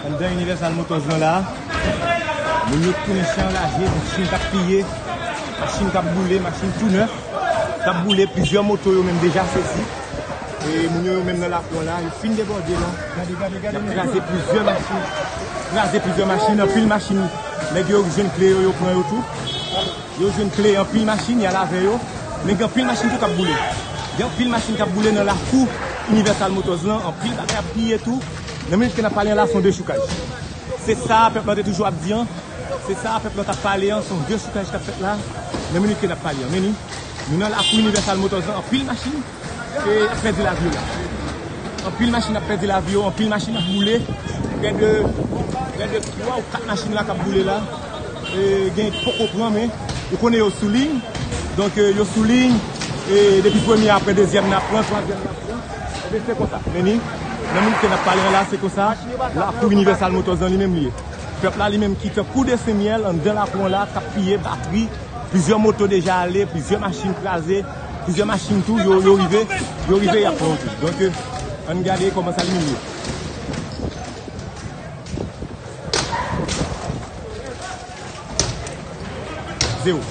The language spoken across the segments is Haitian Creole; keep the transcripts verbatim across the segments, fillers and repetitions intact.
Anndan Universal Motors lan la, moun yo tounen chen anraje, machin k ap piye, machin k ap boule, machin tou nèf k ap boule, plizyè moto yo menm deja sezi. E moun yo, yo menm nan lakou an la, yo fin debòde la. Gade, gade, gade, y ap kraze plizyè machin. Kraze plizyè machin, anpil machin. Nèg yo jwenn kle yo, yo pran yo tou. Yo jwenn kle anpil machin, y al avè yo. Men gen anpil machin tou k ap boule. Gen anpil machin k ap boule nan lakou Universal Motors lan, anpil bagay ap piye tou. Nan minit ke n ap pale an la, se yon dechoukaj. Se sa pèp lan te toujou ap di an. Se sa pèp lan t ap pale an, se yon dechoukaj k ap fèt la. Nan minit ke n ap pale an. Men ni, nou nan lakou Universal Motors lan, anpil machin e ap pèdi lavi yo la. Anpil machin ap pèdi lavi yo, anpil machin ap boule. Prè de, prè de twa ou kat machin la k ap boule la. E, gen poko pran, men ou konnen yo sou liy. Donk, e, yo sou liy. E depi premye, apre dezyèm n ap pran, twazyèm n ap pran. Ebyen, se konsa. Men ni, nan minit ke n ap pale an la, se konsa. Lakou Universal Motors lan li menm li ye. Pèp la li menm ki tankou de senmyèl anndan lakou an la, k ap piye batri. Plizyè moto deja ale, plizyè machin kraze, plizyè machin tou, yo, yo rive, yo rive, y ap pran yo tou. Donk, e, ann gade kòman sa li menm ye. Zewo.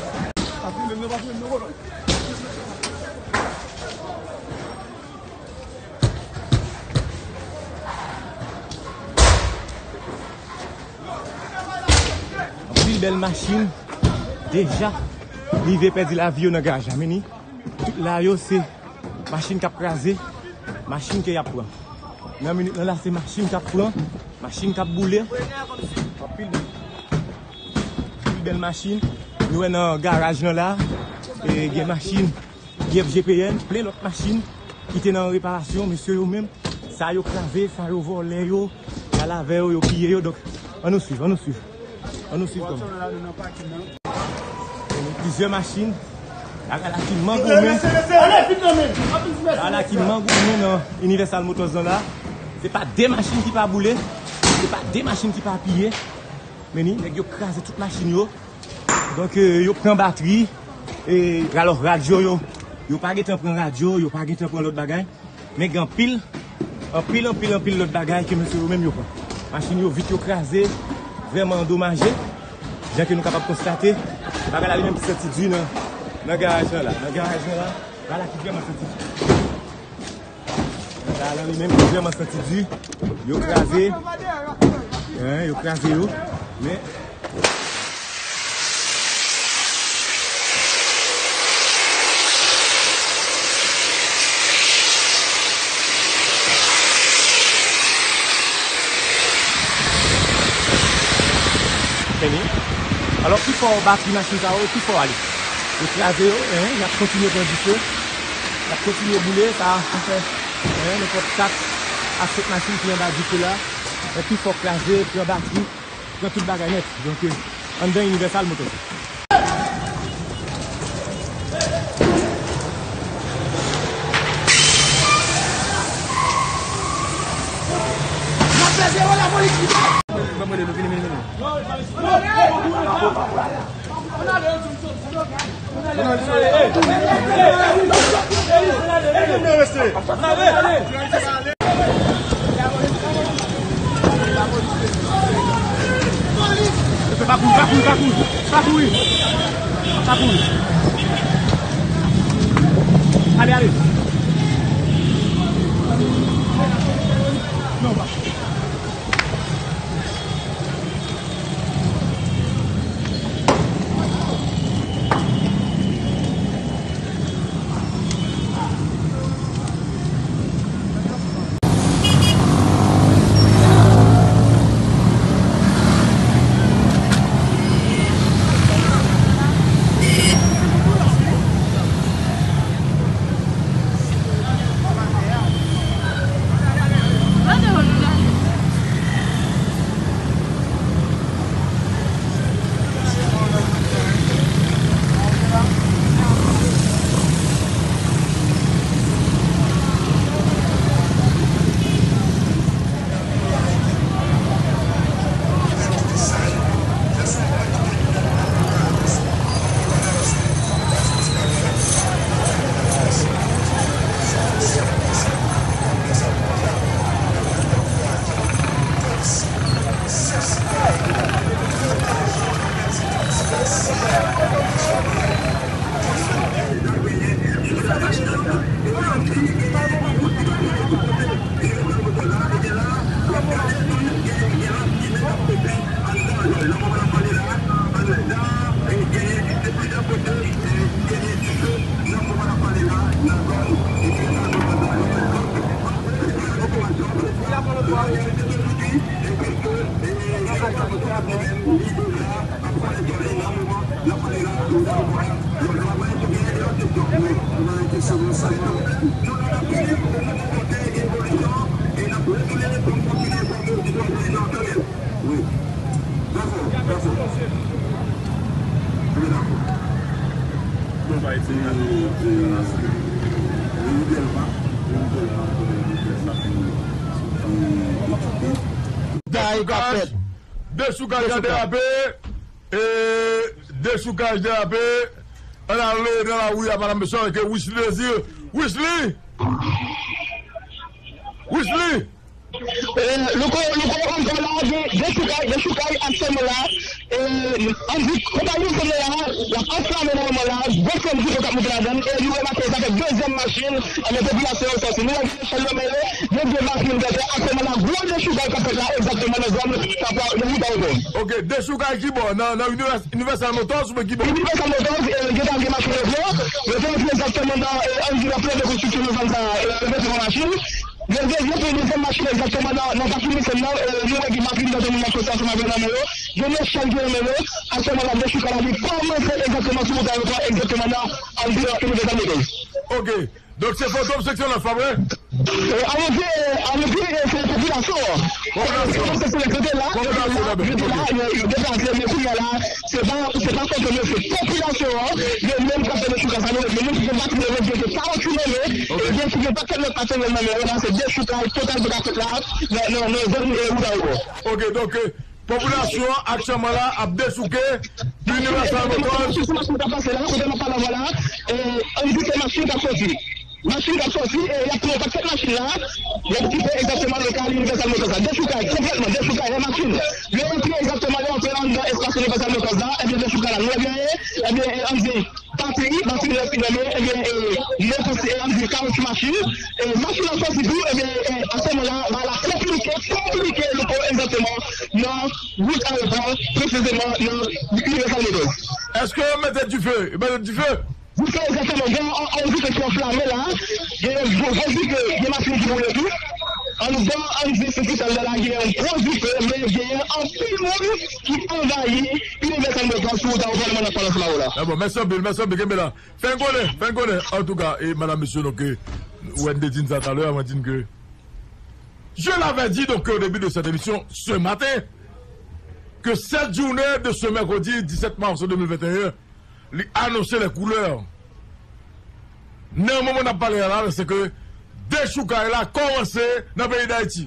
Anpil bèl machin deja rive pèdi lavi yo nan garaj la. Men ni, tout la yo se machin k ap kraze, machin ke y ap pran. Nan minit lan la, se machin k ap pran, machin k ap boule. Anpil, anpil bèl machin. Nou wè nan garaj lan la, e gen machin I F G P N, plen lòt machin ki te nan reparasyon, mesye yo menm, sa yo kraze, sa yo vòlè yo, y al avè yo, yo piye yo. Donk, ann nou swiv, ann nou swiv. Ann nou swiv kòman. Plizyè machin, bagay la ki mangoumen. Bagay la ki mangoumen nan Universal Motors lan la. Se pa de machin ki pa boule, se pa de machin ki pa piye. Men ni, nèg yo kraze tout machin yo. Donk, e, yo pran batri, e, alò, radyo yo, yo pa gentan pran radyo, yo pa gentan pran lòt bagay. Men gen anpil, anpil, anpil, anpil lòt bagay ke mesye yo menm yo pran. Machin yo vit yo kraze, vrèman andomaje. Jan ke nou kapab konstate, bagay la li menm ki santi di nan, nan garaj lan la. Nan garaj lan la, bagay la ki vrèman santi di. Sa la li menm ki vrèman santi di. Yo kraze. Hein, yo kraze yo. Men. Fini. Alò, pi fò batri machin sa yo, pi fò ale. Yo kraze yo, hein, y ap kontinye pran dife. Y ap kontinye boule, sa, sa fè, hein, nenpòt kat a senk machin ki anba dife la. Epi fò kraze, pran batri, pran tout bagay nèt. Donk, euh, anndan Universal Motors. Pa kouri, pa kouri, pa kouri, pa kouri. Pa kouri. Ale, ale. Non, pa. Dechoukaj, dechoukaj derape, e, dechoukaj derape. Ann ale nan lari a, madanm mesye, avèk Wisly Désir. Wisly! Wisly! E, Louko, Louko, ankò la, gen dechoukaj, dechoukaj aktyèlman la. E, ann di, konpayi Sanlo la, l ap anflame nan moman la, gwo flèm dife k ap monte ladan l, e nou remake sa fè dezyèm machin, anben, popilasyon an sòti. Nou wè gen echanj nan men yo, gen de machin ki atè aktyèlman la, gwo dechoukaj k ap fèt la, egzakteman nan zòn, nan wout Ayewopò. Ok, dechoukaj ki bò? Nan, nan Univers-, Universal Motors oubyen ki bò? Universal Motors, e, gen ta gen machin yo pran, yo te antre egzakteman nan, e, ann di, nan plan de konstriksyon nan zòn sa, e, yo mete pran machin. Yo, yo, yo pran dezyèm machin egzakteman nan, nan pakin Nissan nan, e, nou wè gen machin ki tande moun nan soti ansanm avè nan men yo. Gen yon chèn ki nan men yo. Aktyèlman la, dechoukaj la, li kòmanse egzakteman sou wout Ayewopò, egzakteman nan anviwon Universal Motors. Ok. Donk, se Fantom seksyon nèf, pa vre? E, ann di, ann di, e, se popilasyon an. Popilasyon. Popilasyon seksyon nèf, rete la, rete la, yo, yo deplase, men kounye a la, se pa, se pa Fantom yo, se popilasyon an, yo menm k ap fè dechoukaj sa, nou, yo menm ki gen batri nan men, ki gen kawoutchou nan men, e gen, ki gen pakèt lòt materyèl nan men yo la, se dechoukaj total ki ka fèt la, nan, nan, nan zòn, e, wout Ayewopò. Ok, donk, e, popilasyon an aktyèlman la ap dechouke Universal Motors. Sou machin k ap pase la, kote m ap pale avè w la, e, ann di se machin k ap soti. Machin k ap soti, e, y ap pran pakèt machin la, y ap kite egzakteman lokal Universal Motors la. Dechoukaj, konplètman, dechoukaj, e machin. Yo antre egzakteman, yo antre anndan espas Universal Motors la, ebyen, dechoukaj la, nou wè byen, ebyen, e, ann di, batri, batri yo fini, ebyen, e, moto, e, ann di, kawoutchou machin, e, machin la soti tou, ebyen, e, aktyèlman la, bagay la konplike, konplike, Louko, egzakteman, nan wout Ayewopò, presizeman, nan Universal Motors. Èske yo mete dife? Yo mete dife? Dife, egzakteman. Gen yon, yon dife ki anflame la. Gen yon gwo, gwo dife, gen machin ki boule tou. Anndan, ann di, sou ki sal la, gen yon gwo dife, men gen anpil moun ki anvayi Universal Motors sou wout Ayewopò, nan moman n ap pale ansanm avè w la. Ah bon, mèsi anpil, mèsi anpil, kenbe la. Fè n konnen, fè n konnen. Antouka, e, madanm, mesye, donk, e, ou wè n te di n sa talè a, mwen di n ke je l'avais dit, donc, au début de cette émission, ce matin, que cette journée de ce mercredi dix-sept mars deux mille vingt et un, li anonse lè koulè. Nan moman n ap pale a la, se ke dechoukay la kòmanse nan peyi Dayiti.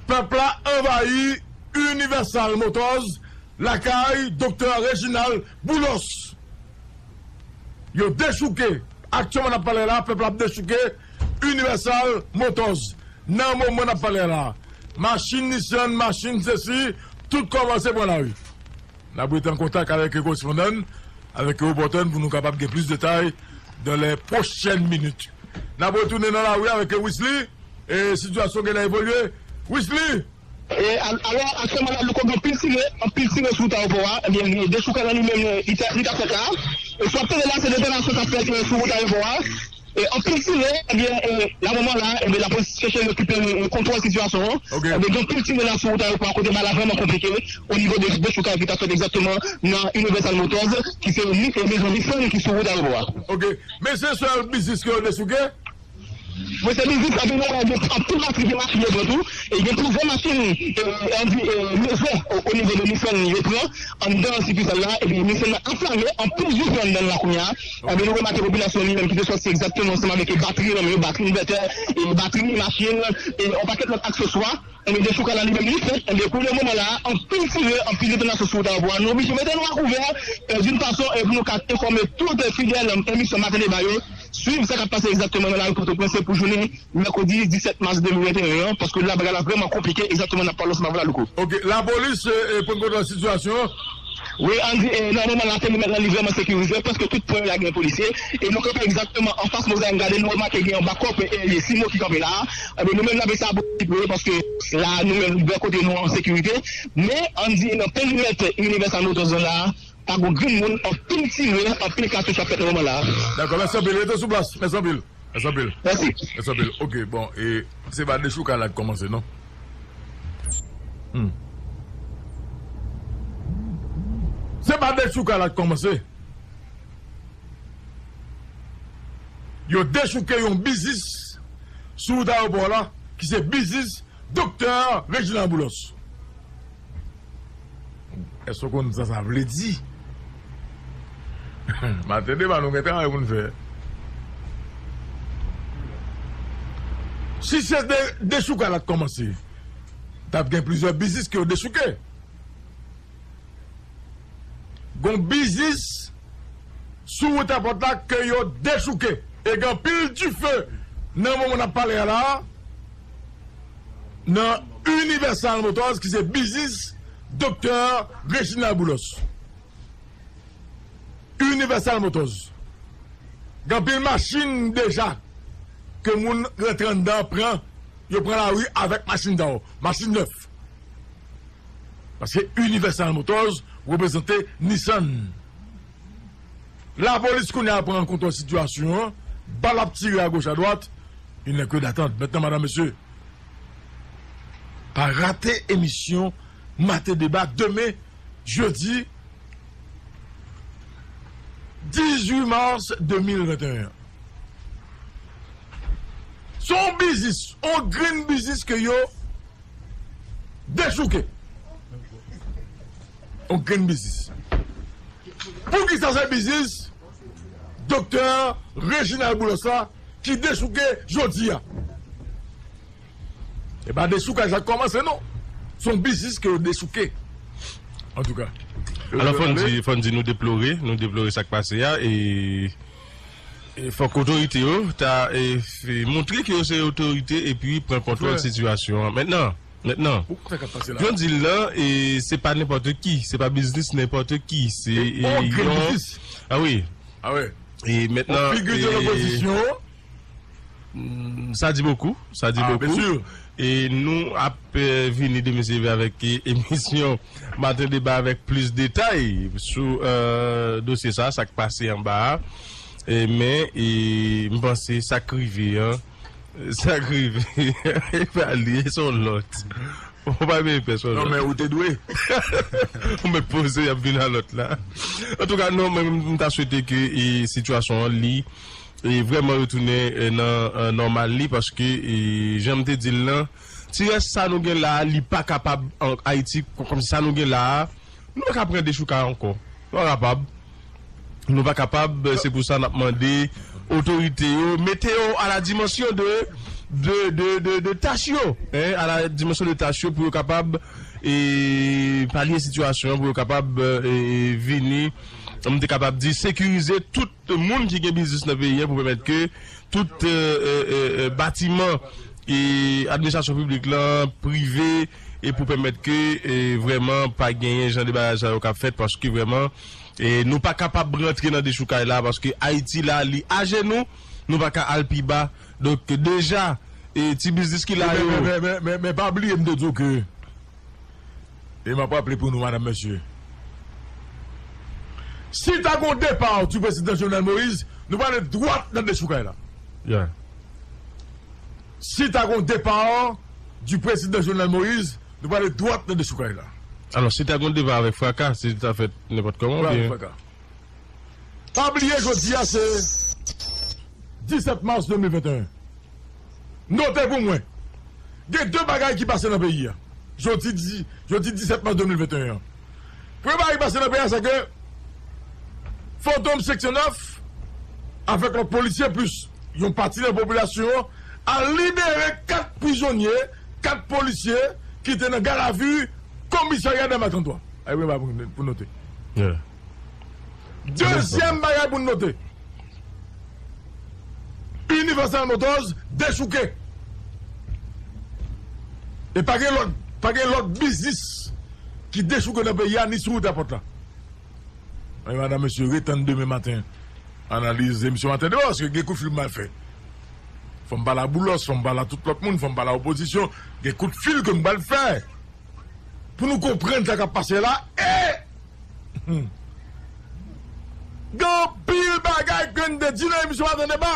Pèp la anvayi Universal Motors, lakay Doktè Reginald Boulos. Yo dechouke, aktyèlman n ap pale la, pèp la ap dechouke Universal Motors. Nan moman n ap pale la, machin Nissan, machin sesi, tout kòmanse pran lari. N ap rete an kontak avèk korespondan n, avèk repòtè n pou nou kapab gen plis detay dans les prochaines minutes. N ap retounen nan lari avèk Wisly, e sitiyasyon genlè evolye. Wisly! E, al-, alò, aktyèlman la, Louko, gen anpil tire, anpil tire sou wout ayewopò a. Ebyen, dechoukay la li menm, li te, li t ap fèt la. E sa w ap tande la, se detonasyon k ap fèt, e, sou wout ayewopò a. E anpil tire, ebyen, e, la moman la, ebyen, lapolis chèche rekipere, e, kontwòl sitiyasyon an. Ok. Ebyen, gen anpil tire la sou wout ayewopò a, kote bagay la vrèman konplike, o nivo de dechoukay ki t ap fèt egzakteman nan Universal Motors, ki se ni-, e, mezon Nissan ki sou wout ayewopò a. Ok. Men se sèl biznis ke yo dechouke? Mwen se biznis, epi nou wè gen anpil batri de machin yo pran tou, e gen plizyè machin, e, ann di, e, mezon o, o nivo de Nissan yo pran, anndan sikisal la, epi Nissan nan anflame, anpil dife anndan l la kounye a. Ebyen, nou remake popilasyon li menm ki te sòti egzakteman ansanm avèk batri nan men yo, batri envètè, e batri machin, e yon pakèt lòt akseswa. Ebyen, dechoukay la li menm li fèt. Ebyen, pou le moman la, anpil tire, anpil detonasyon sou wout ayewopò a. Nou oblije mete nou a kouvè, e, d'une façon, e, pou nou ka enfòme tout, e, fidèl, e, emisyon Maten Deba yo. Swiv sa k ap pase egzakteman nan lari Pòtoprens pou jounen mèkredi disèt mas de mil venteyen an, paske la bagay la vrèman konplike, egzakteman n ap pale ansanm avè w la, Louko. Ok, lapolis, e, e, pran kontwòl sitiyasyon an. Wi, Andy, e, nan moman la, perimèt la, li vrèman sekirize, prèske tout pwen yo la gen polisye, e nou kanpe egzakteman anfas Mozayik Garden, nou remake gen yon bakòp, e, e, Simo ki kanpe la, e, nou menm n ap eseye abri, paske la, nou menm, bò kote nou an sekirite, men, Andy, nan perimèt Universal Motors la, pa gon grenn moun, anpil tire, anpil katouch ap fèt nan moman la. Dakò, mèsi anpil, rete sou plas, mèsi anpil. Mèsi anpil. Mèsi. Mèsi anpil. Ok, bon, e se pa dechoukay la k kòmanse, non? Hmm. Se pa dechoukay la k kòmanse. Yo dechouke yon biznis sou wout ayewopò la, ki se biznis Doktè Reginald Boulos. Èske w konn sa sa vle di? Maten deba, nou gen travay pou n fè. Si se de, dechoukay la t kòmanse, t ap gen plizyè biznis ke yo dechouke. Gon biznis sou wout Èpòt la ke yo dechouke. E gen anpil dife nan moman n ap pale a la a, nan Universal Motors, ki se biznis Doktè Reginald Boulos. Universal Motors. Gen anpil machin deja ke moun rantre anndan pran, yo pran lari avèk machin sa yo. Machin nèf. Paske Universal Motors reprezante Nissan. Lapolis kounye a pran kontwòl sitiyasyon an, bal ap tire agoch adwat, il n'est que d'attendre. Mentnan, madanm, mesye, pa rate emisyon Maten Deba demen, jedi dizuit mas de mil venteyen an. Se yon biznis, yon grenn biznis ke yo dechouke. Yon grenn biznis. Poukisa se biznis Doktè Reginald Boulos la ki dechouke jodi a? E pa dechoukaj la k kòmanse, non. Se yon biznis ke yo dechouke. Antouka. Alò, fò n di, fò n di nou deplore, nou deplore sa k pase a, e, e fòk otorite yo ta, e, f-, montre ke yo se otorite epi pran kontwòl sitiyasyon an. Mentnan, mentnan, jan w di l lan, e, se pa nenpòt ki, se pa biznis nenpòt ki, se, e, yon, a wi. A wi. E mentnan, figi de lopozisyon. Mm, sa di bokou, sa di bokou. E nou ap, eh, vini demen se rive avèk, eh, emisyon Maten Deba avèk plis detay sou, eh, dosye sa, sa k pase anba a. E, men, e, m panse sa k rive an, sa k rive, e pa li, e se yon lòt. Ou pa bezwen pè sou lòt. Non, men ou te dwe. Ou mèt poze, y ap vin a lòt la. Antouka, non, mwen, m ta swete ke, e, sitiyasyon an, li, e, vrèman retounen, e, nan, e, nòmal li, paske, e, jan m te di l lan, ti rès sa nou gen la a, li pa kapab, an Ayiti, kò-, kòmsi sa nou gen la a, nou pa ka pran dechoukay ankò. Nou pa kapab. Nou pa kapab, se pou sa n ap mande otorite yo, mete yo à la dimension de, de, de, de, de tach yo, hein, à la dimension de tach yo pou yo kapab, e, palye sitiyasyon an, pou yo kapab, e, vini, m te kapab di, sekirize tout moun ki gen biznis nan peyi a pou pèmèt ke tout, e, e, e, e, batiman e administrasyon piblik lan, prive, e pou pèmèt ke, e, vrèman pa genyen jan de bagay sa yo k ap fèt, paske vrèman, e, nou pa kapab rantre nan dechoukay la, paske Ayiti la, li ajenou, nou pa ka al pi ba. Donk, deja, e, ti biznis ki la yo. Men, men, men, men, men pa bliye, m te di w ke E m ap raple pou nou, madanm, mesye. Si ta gon depa du président Jovenel Moïse, nou prale dwat nan dechoukay la. Yeah. Si ta gon depa du président Jovenel Moïse, nou prale dwat nan dechoukay la. Alò, si ta gon depa avèk fraka, si ta fèt nenpòt kòman, oubyen? Fraka. Pa bliye, jodi a se disèt mas de mil venteyen. Note pou mwen. Gen de bagay ki pase nan peyi a. Jodi di, jodi disèt mas de mil venteyen an. Premye bagay ki pase nan peyi a, se ke Fantom seksyon nèf, avèk lòt polisye plis yon pati nan popilasyon an, al libere kat prizonye, kat polisye ki te nan gadavi komisarya Dèlma trannntwa. Ay, wi, ba pou, pou note. Yeah. Dezyèm bagay pou n note, Universal Motors dechouke. E pa gen lòt, pa gen lòt biznis ki dechouke nan peyi a, ni sou wout èpòt la. Mwen, madanm, mesye, retann demen maten. Analiz emisyon Maten Deba, paske gen kout fil m pral fè. Fò m pale a Boulos, fò m pale a tout lòt moun, fò m pale a opozisyon. Gen kout fil ke m pral fè. Pou nou konprann sa k ap pase la. E, hmm, gen anpil bagay ke n te di nan emisyon Maten Deba.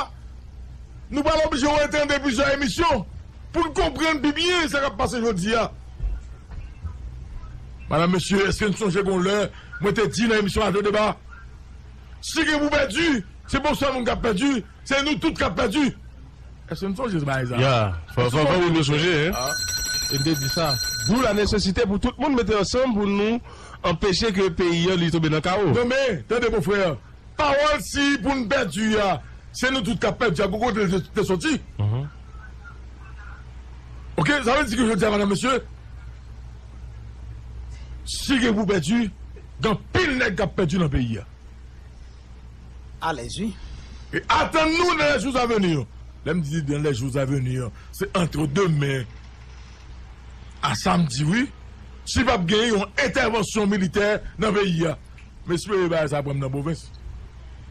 Nou pral oblije retande plizyè emisyon pou n konprann pi byen sa k ap pase jodi a. Madanm, mesye, èske n sonje gen yon lè mwen te di nan emisyon Maten Deba, si gen pou pèdi, se pa yon sèl moun k ap pèdi, se nou tout k ap pèdi? Èske n sonje bagay sa? Ya, fò, fò, fò moun yo sonje, hein. E m te di sa. D'où la nécessité pou tout moun mete ansanm pou nou anpeche ke peyi an li tonbe nan kawo. Non, men, tande, mon frè. Pawòl si pou n pèdi a, se nou tout k ap pèdi a, pou kote l te, te soti. Mhm. Oke, sa vle di ke jodi a, madanm, mesye, si gen pou pèdi, gen anpil nèg k ap pèdi nan peyi a. Alèz, wi. E atann nou dans les jours à venir. Lè m di dans les jours à venir, se entre demen a samdi, wi. Si p ap gen yon entèvansyon militè nan peyi a. M espere bagay sa pran m nan pwovens.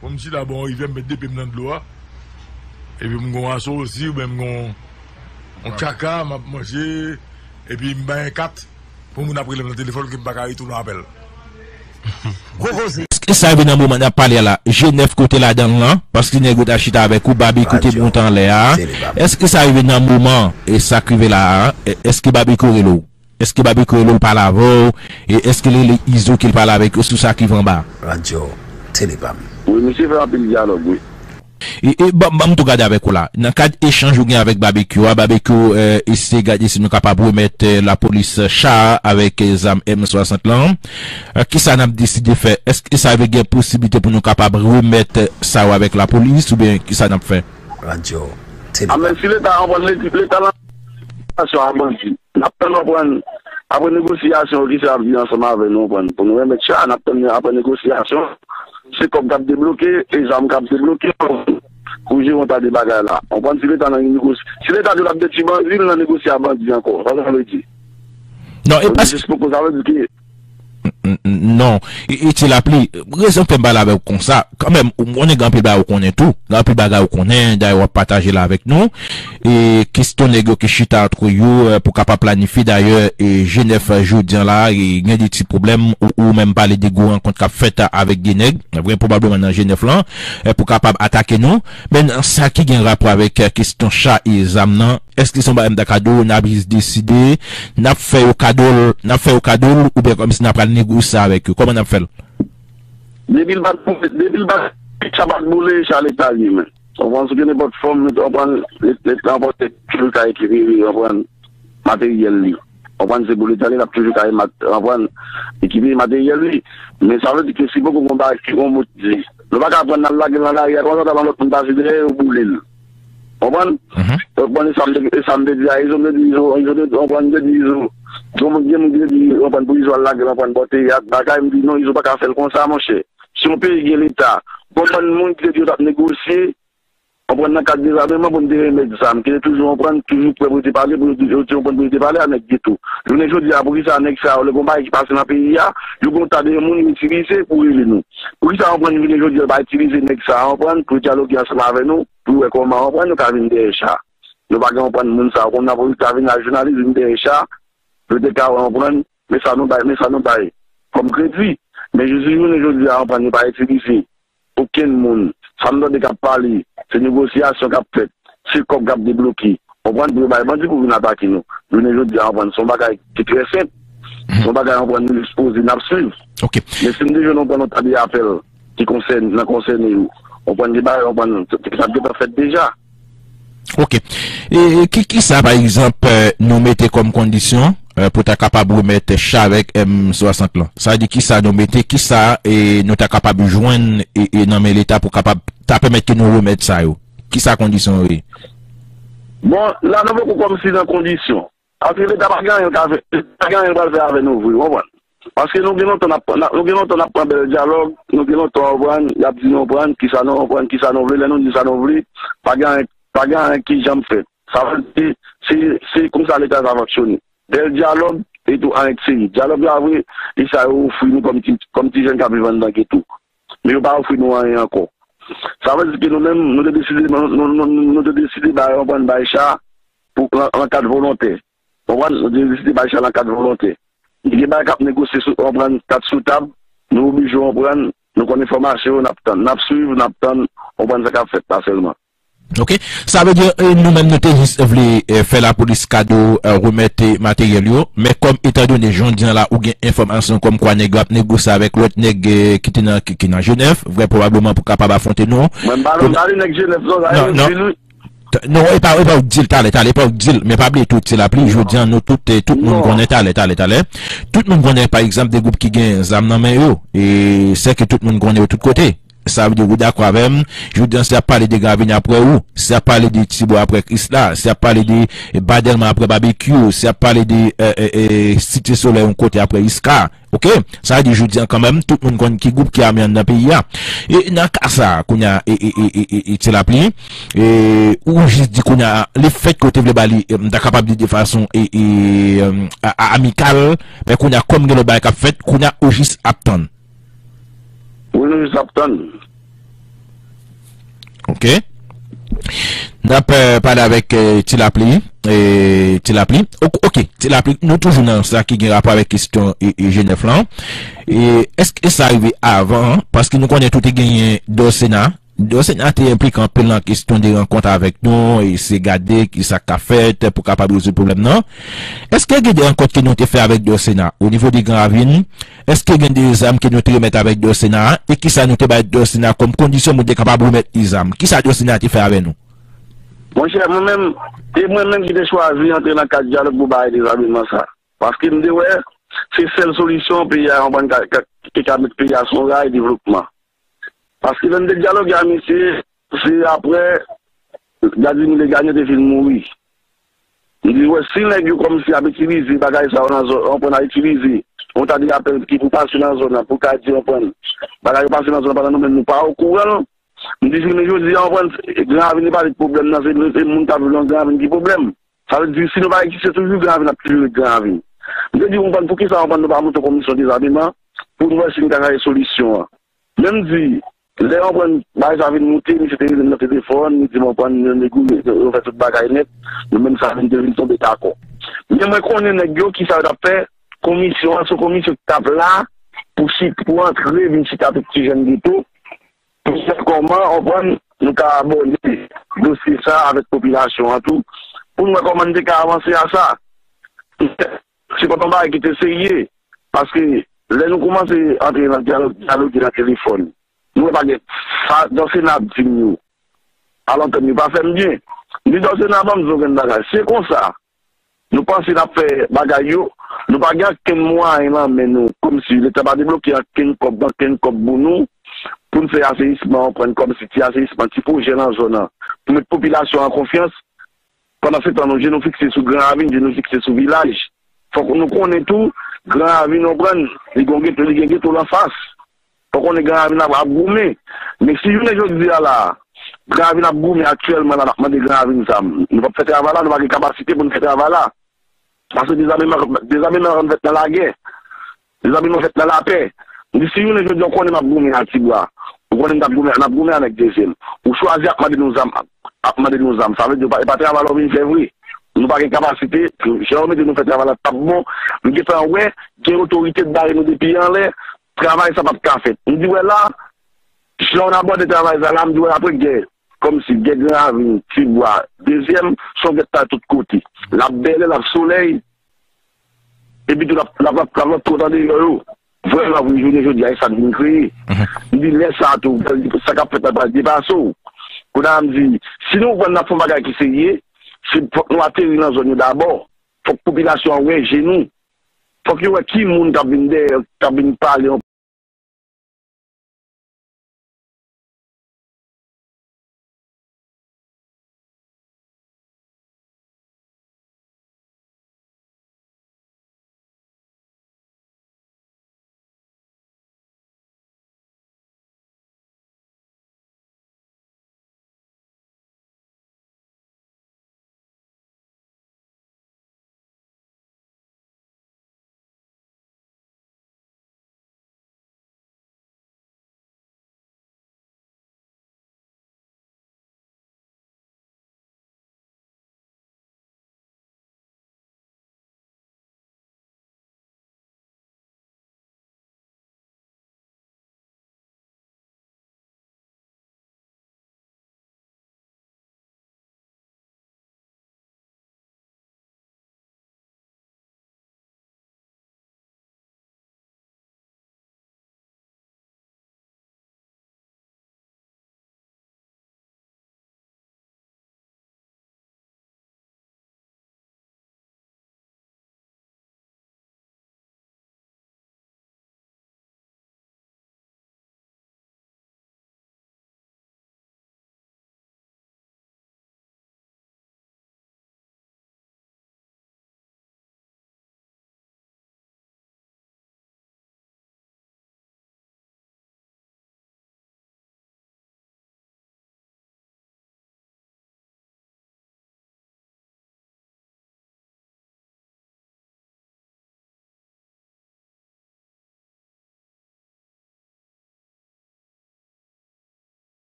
Pou m chita bò yon rivyè, m met de pye m nan dlo a. Epi m gen yon aso osi, oubyen m gen yon, yon tchaka, m ap manje. Epi m bay yon kat pou moun ap rele m nan telefòn ke m pa ka retounen apèl. Gwo koze. Èske sa rive nan moman n ap pale a la, G nèf kote ladan l lan? Paske nèg yo ta chita avèk ou, Babi kote monte anlè a. Èske sa rive nan moman e sa k rive la a? Èske Babi ko rele w? Èske Babi ko rele w pale avè w? E èske li rele Izo ke l pale avèk yo sou sa k rive anba? Radyo Tele Pam. Wi, misye fè anpil dyalòg, wi. E, e, ban, ban m tou gade avèk ou la. Nan kad echanj ou gen avèk Babekyou a, Babekyou, eh, eseye gade si nou kapab remèt, eh, lapolis cha a avèk, eh, zam M swasant lan. Eh, kisa n ap deside fè? Èske sa gen posiblite pou nou kapab remèt, eh, sa yo avèk lapolis oubyen kisa n ap fè? Radyo Tele. A, men si Leta anprann Leta, Leta lan sitiyasyon a bandi. N ap tann aprann, apre negosyasyon, kisa y ap di ansanm avè nou, anprann, pou nou remèt cha, n ap tann apre negosyasyon. Se kòb k ap debloke, e zam k ap debloke, pou jere yon ta de bagay la. Anprann, si Leta nan negosye, si Leta te ap detwi bandi, l nan negosye a bandi ankò. Sa sa vle di? Non, e paske jis poko, sa vle di ke N-, n-, non. E, e ti lapli. Rezon fè m pale avè w konsa. Kanmenm, ou konnen gen anpil bagay ou konnen tou. Gen anpil bagay ou konnen, dayè w ap pataje la avèk nou. E kesyon nèg yo ki chita antre yo, eh, pou kapab planifye, dayè, e G nèf jodi an la, e gen de ti pwoblèm, ou, ou menm pale de gwo rankont k ap fèt avèk de nèg, vrè pwobableman nan G nèf lan, eh, pou kapab atake nou. Men nan sa ki gen rapò avèk, eh, kesyon cha e zam nan, èske se yon bagay m ta ka di w, n ap jis deside, n ap fè yo kado l, n ap fè yo kado l, oubyen kòmsi n ap pral negosye avèk yo? Kòman n ap fè l? Depi l pa t boule, depi l pa t, cha pa t boule, cha Leta l ye, men. Ou konprann, sou kenenpòt fòm, ou konprann, Leta, ou konprann, toujou ka ekipire, ou konprann, materyèl li. Ou konprann, se pou Leta li, l ap toujou ka, ou konprann, ekipe materyèl li. Men sa vle di ke si poko gen yon bagay ki yon mot di, nou pa ka pran n al lage l nan lari a, kòman sa ta pran lòt moun pase dèyè yo boule l. Konprann? Mhm. Donk, bon, e sa m te, e sa m te di a Izo, m te di Izo, Izo te, konprann, m te di Izo. Gen moun, gen moun ki te di, konprann, pou Izo al lage l, konprann, bò teyat, bagay, m di non, Izo pa ka fè l konsa, monchè. Si yon peyi gen Leta, konprann, moun ki te di yo t ap negosye, konprann, nan kad dezameman pou n te remèt zam, ki te toujou, konprann, toujou prè pou yo te pale, pou yo te, yo te, konprann, pou yo te pale a nèg geto. Jounen jodi a, poukisa nèg sa yo, lè gen yon bagay ki pase nan peyi a, yo gen yon ta de moun yo itilize pou rele nou? Poukisa, konprann, jounen jodi a, yo pa itilize nèg sa yo, konprann, pou yo dyaloge ansanm avè nou? Pou wè kòman, konprann, nou ka vin dèyè cha. Nou pa gen, konprann, moun sa yo konn nan politik la vin la jounalis vin dèyè cha. Yo te ka wè, konprann, men sa nou bay, men sa nou bay kòm kredi. Men jis jounen jodi a, konprann, yo pa itilize okenn moun. Sa m tande k ap pale, se negosyasyon k ap fèt, se kòb k ap debloke. Konprann, pou yo bay bandi pou vin atake nou. Jounen jodi a, konprann, se yon bagay ki trè senp. Se yon bagay, konprann, nou ekspoze, n ap swiv. Ok. Men si m te jwenn, konprann, yon ta de apèl ki konsène, nan konsène yo. Konprann, gen bagay, konprann, sa ap gentan fèt deja. Ok. E, e ki, kisa, pa egzanp, eh, nou mete kòm kondisyon, eh, pou ta kapab remèt cha avèk M swasant lan? Sa vle di kisa nou mete, kisa, e, nou ta kapab jwenn, e, e nan men Leta pou kapab ta pèmèt ke nou remèt sa yo? Kisa kondisyon yo ye? Bon, la nou poko kòmsi nan kondisyon. Paske Leta pa gen anyen l ka fè, Leta pa gen anyen l pral fè avè nou vre, w konprann? Paske nou gen lontan n ap, n ap, nou gen lontan n ap pran bèl dyalòg, nou gen lontan, w konprann, y ap di nou, w konprann, kisa nou, w konprann, kisa nou vle, lè nou di sa nou vle, pa gen anyen, pa gen anyen ki janm fèt. Sa vle di, se, se konsa Leta sa fonksyone. Bèl dyalòg, e tou anyen k serye. Dyalòg la vre, e sa yo ofri nou kòm ti, kòm ti jèn k ap viv anndan geto. men yo pa ofri nou anyen ankò. Sa vle di ke nou menm, nou te deside, nou, nou, nou, nou te deside bay, konprann, bay cha pou, nan, nan kad volontè. Konprann? Nou te deside bay cha nan kad volontè. Gen bagay k ap negosye sou, konprann, kat sou tab, nou oblije, konprann, nou konn enfòmasyon yo, n ap tann, n ap swiv, n ap tann, konprann sa k ap fèt la sèlman. Ok. Sa vle di, eh, nou menm nou te jis vle, eh, fè lapolis kado, eh, remèt, eh, materyèl yo. Men kòm etandone jodi an la ou gen enfòmasyon kòmkwa nèg yo ap negosye avèk lòt nèg, eh, ki te nan, ki, ki nan Jenèv, vrè pwobableman pou kapab afwonte nou. Mwen m pa, mwen m pa pale nèg Jenèv non, sa non, e non. Di l wi. T- Non, e pa, e pa ou k di l talè, talè, e pa ou k di l. Men pa bliye tou, Ti Lapli, jodi an nou tout, eh, tout moun Non. konnen talè, talè, talè. Tout moun konnen, pa egzanp, de gwoup ki gen zam nan men yo. E sè ke tout moun konnen yo tout kote. Sa vle di, ou dakò avè m, jodi an, si y ap pale de Gravin apre ou, si y ap pale de Tibwa apre Krisla, si y ap pale de, eh, Ba Dèlma apre Babekyou, si y ap pale de, eh, eh, eh, Site Solèy yon kote apre Iska, ok? Sa vle di, jodi an, kanmenm, tout moun konn ki gwoup ki ame anndan peyi a. E nan ka sa a, kounye a, e, e, e, e, e, e, Ti Lapli, e, ou jis di kounye a, lefètke ou te vle ba li, e, m ta kapab di de fason, e, e, e, a- a- amikal, men kounye a, kòm gen lòt bagay k ap fèt, kounye a, ou jis ap tann. Wi, nou jis ap tann. Ok. N ap, eh, pale avèk, eh, Ti Lapli. Eh, Ti Lapli. Ok, ok, Ti Lapli, nou toujou nan sa ki gen rapò avèk kesyon, eh, eh, Jenèf lan. E èske sa rive avan? Paske nou konnen tou te genyen Dòsena. Dòsena te enplike anpil nan kesyon de rankont avèk nou, eseye gade ki sa k ka fèt pou kapab rezoud pwoblèm nan. Èske gen de rankont ke nou te fè avèk Dòsena o nivo de Gran Ravin? Èske gen de zam ke nou te remèt avèk Dòsena a? E kisa nou te bay Dòsena kòm kondisyon pou nou te kapab remèt li zam? Kisa Dòsena te fè avè nou? Monchè, mwen menm, e mwen menm ki te chwazi antre nan kad dyalòg pou bay dezameman sa. Paske m te wè, se sèl solisyon peyi a, konprann, ka, ka, ki ka met peyi a sou yon ray devlopman. Paske lè n te dyaloge a misye, se apre Vladimir Legagnant te fin mouri. M di, wè, si nèg yo kòmsi ap itilize bagay sa yo nan zòn, konprann, ap itilize yon ta de apèl ki pou pase nan zòn nan, pou ka di, konprann, bagay yo pase nan zòn nan, pandan nou menm nou pa okouran. M di, jounen jodi a, konprann, Gran Ravin li pa li pwoblèm nan, se, se moun k ap viv nan Gran Ravin ki pwoblèm. Sa vle di, si nou pa egziste toujou, Gran Ravin ap toujou ret Gran Ravin. M te di, konprann, poukisa, konprann, nou pa monte yon komisyon dezameman pou nou wè si nou ka chache solisyon an. Men m di, lè, konprann, bagay sa vin moute, misye te rele m nan telefòn, li di m, konprann, yo negosye, yo fè tout bagay nèt, nou menm sa vin, te vin tonbe dakò. Men mwen konnen nèg yo, kisa yo t ap fè, komisyon an, se yon komisyon ki t ap la pou chit, pou antre, vin chita tout ti jèn geto, pou fè kòman, konprann, nou ka abòde dosye sa avèk popilasyon an tou, pou n wè kòman n te ka avanse a sa. Se pa t yon bagay ki te serye, paske lè nou kòmanse antre nan dyalòg, dyaloge nan telefòn, nou wè pa gen sa Dòsena ap di m yo. Alantèn yo pa fè m byen. M di Dòsena ban m di yon grenn bagay. Se konsa, nou panse n ap fè bagay yo, nou pa gen ankenn mwayen nan men nou, kòmsi Leta pa debloke ankenn kòb, ankenn kòb pou nou, pou n fè aseyisman, konprann, kòmsi ti aseyisman, ti pwojè nan zòn nan, pou met popilasyon an konfyans. Pandan se tan, nou, je nou fikse sou Gran Ravin, je nou fikse sou vilaj. Fòk nou konnen tou, Gran Ravin, konprann, li gen geto, li gen geto l anfas. Fò konnen Gran Ravin ap, ap goumen. Men si jounen jodi a la, Gran Ravin ap goumen aktyèlman la, n ap mande Gran Ravin zam. Nou p ap fè travay la, nou pa gen kapasite pou n fè travay la. Paske dezameman, dezameman fèt nan lagè. Dezameman fèt nan lapè. M di si jounen jodi a w konnen m ap goumen ak Tibwa, ou konnen m t ap goumen, n ap goumen avèk dezyèm. Ou chwazi ap mande nou zam, ap, ap mande nou zam. Sa vle di, e pa, e pa travay la w vin fè vre. Nou pa gen kapasite, jan yo mete nou fè travay la t ap bon. M gentan wè, gen otorite k bare nou depi anlè, travay sa p ap ka fèt. M di, wè la, jan w abòde travay sa la, m di, wè, apre gè, kòmsi gè Gran Ravin, Tibwa, dezyèm, se yon gè k ta tout kote. L ap bèlè, l ap solèy, epi tou l ap, l ap, l ap, l ap, l ap twòt andeyò yo. Vrèman, vre, jounen jodi a, e sa k vin kreye. M di, lè sa a tou, sa k ap fèt la pral depase w. Kounye a, m di, si nou konprann n ap fè yon bagay ki serye, se fòk nou ateri nan zòn yo dabò. Fòk popilasyon an wè je nou. Fòk yo wè ki moun k ap vin dèyè, k ap vin pale yon